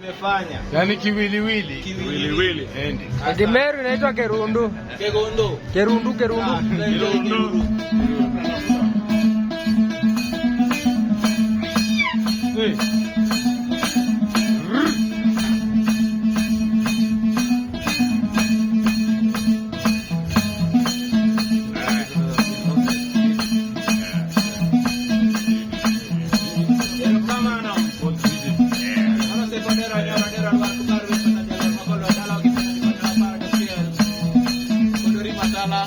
Nimefanya. Yaani kiwiliwili. Kiwiliwili. Endi. Kimeru inaitwa Kerundu. Kegondo. Kerundu, Kerundu. Kerundu. Hey. Erokamano. Mano sekondero nyoro dero rwak bar wepana jaler makolo dala gi sana di mana par gachiel. Kodori matala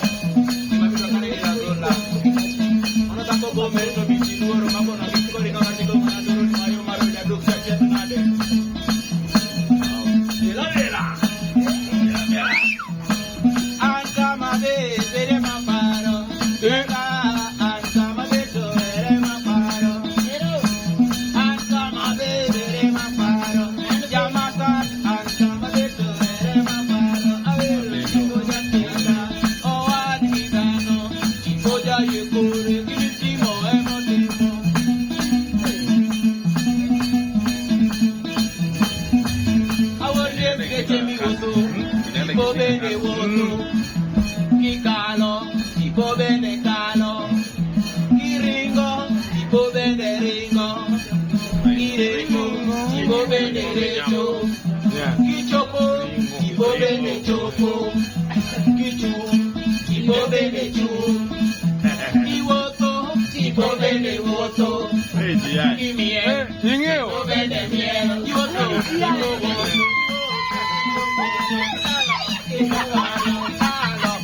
gima biro kane gi agola. Mano dhako gome to bichi luoro makono gi kori kama tigo mana doro ni mayo maro jaduk sa chieth nade. Ela ela. An kama be bere maparo. Eh. An kama be to ere maparo. An kama be bere maparo. Jamasa an kama be to ere maparo. Awero tipo jatinda owad gi dhano. Tipo jayekore gimitimo emotimo. Awuor geche miwuotho, tipo bende wuotho. Kikalo, tipo bende kalo. Kiringo, tipo bende ringo. Kirecho, tipo bende recho. Yeah. Kichopo, tipo bende chopo. Kichung', tipo bende chung'. Kiwuotho, tipo bende wuotho. Hey, GI. Kimiel, Ing'eyo. tipo bende miel. Kiwuotho, tipo wuotho.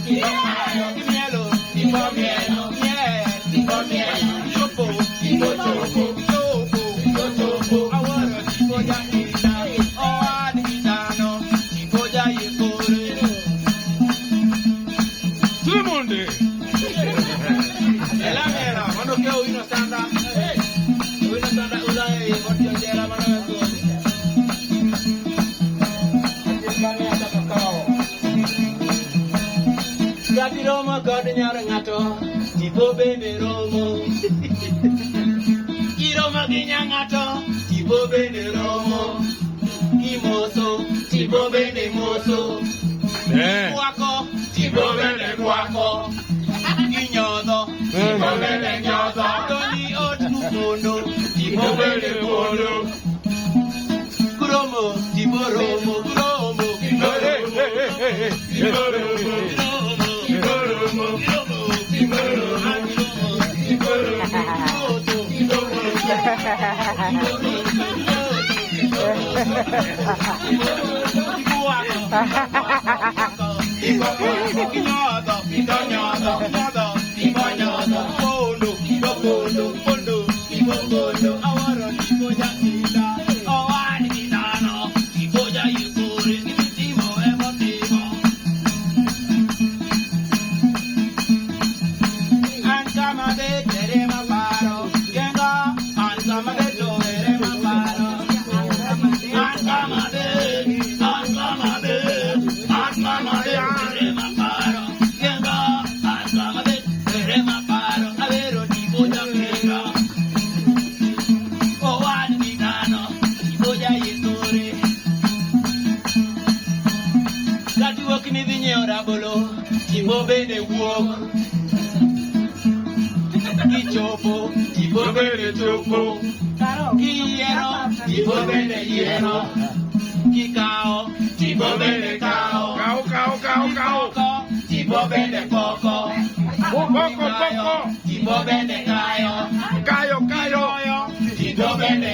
Kimielo, tipo mielo, miel, tipo mielo. Chopo, tipo chopo, chopo, tipo chopo. Awuoro tipo jakinda, owad gi dhano, tipo jayekore. Timonde. Ela mera, mondo ke owino sanda. Owino sanda ulae od jojela mano wegole. Bang'e achako kawo. Kati romo kod nyar ng'ato, tipo bende romo. Kiromo gi nya ng'ato, tipo bende romo. Kimoso, tipo bende moso. Eh. Kwako, tipo bende kwako. Kinyodho, tipo bende nyodho. Doni ot kupondo, tipo bende pondo. Kuromo, tipo romo, kuromo, tipo Hey, romo. hey, hey, hey, hey. Tipo romo, tipo romo, tipo romo, tipo romo, tipo romo, tipo nyodho, tipo nyodho, nyodho, tipo nyodho, pondo, tipo pondo, pondo, tipo pondo, awuoro tipo jakinda, owad gi dhano, tipo jayukore, gimitimo emotimo. An kama bet ere maparo, gengo, an kama bet to ere maparo. An kama bet, an kama bet, an kama bet ere maparo, gengo, an kama bet ere maparo, awero tipo jakinda. Owad gi dhano, tipo jayekore. Kati wuok ni dhi nyiewo rabolo, tipo bende wuok. Kichopo, tipo bende chopo. Kiyiero, tipo bende yiero. Kikawo, tipo bende kawo. Kao, kao, kao, kao. Kipoko, tipo bende poko. Poko, Kikayo, poko. tipo bende kayo. Kayo, kayo. Kiroyo, tipo bende